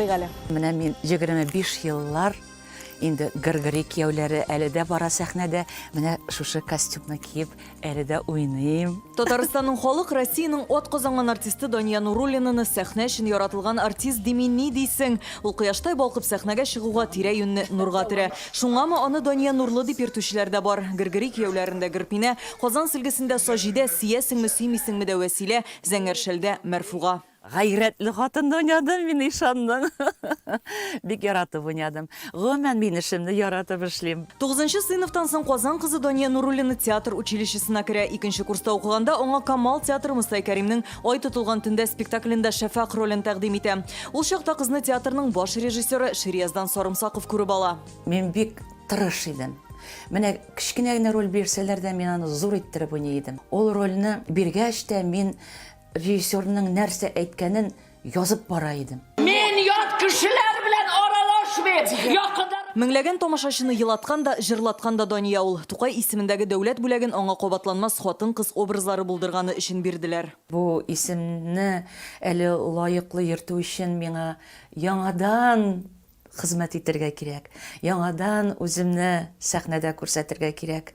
Әле. Менә мин 25 еллар инде Гыргыри кияүләре әле дә бара сәхнәдә. Менә шушы костюмны киеп әле дә уйныйм. Татарстанның халык, Россиянең атказанган артисты Дания Нуруллинаны сәхнә өчен яратылган артист дими ни дисең? Ул кояштай балкып сәхнәгә чыгуга тирә-юньне нурга төрә. Шуңамы аны Дания Нурлы дип йөртүчеләр дә бар. Гыргыри кияүләрендә Гырпинә, Казан сөлгесендә Саҗидә, Сөясеңме, сөймисеңме дә Вәсилә, Зәңгәр шәлдә Мәрфуга. Гайрәтле хатын уйнадым мин ишанның. Бик яратып уйнадым. Гомумән, мин эшемне яратып эшлим. Тугызынчы сыйныфтан соң Казан кызы Дания Нуруллина театр училищесына керә. Икенче курста укыганда аңа Камал театры Мостай Кәримнең Ай тотылган төндә спектаклендә Шәфәкъ ролен тәкъдим итә. Ул чакта кызны театрның баш режиссеры Ширияздан Сарымсаков күреп ала. Мин бик тырыш идем. Менә кечкенә генә роль бирсәләр дә, мин аны зур иттереп уйный идем. Ул рольне биргәч тә, мин Режиссерның нәрсә әйткәнен язып бара идем. Мин ят кешеләр белән аралашмыйм, якыннарым. Меңләгән тамашачыны елаткан да, җырлаткан да Дания ул. Тукай исемендәге дәүләт бүләген аңа кабатланмас хатын-кыз образлары булдырганы өчен бирделәр. Бу исемне әле лаеклы йөртү өчен миңа яңадан хезмәт итәргә кирәк, яңадан үземне сәхнәдә күрсәтергә кирәк.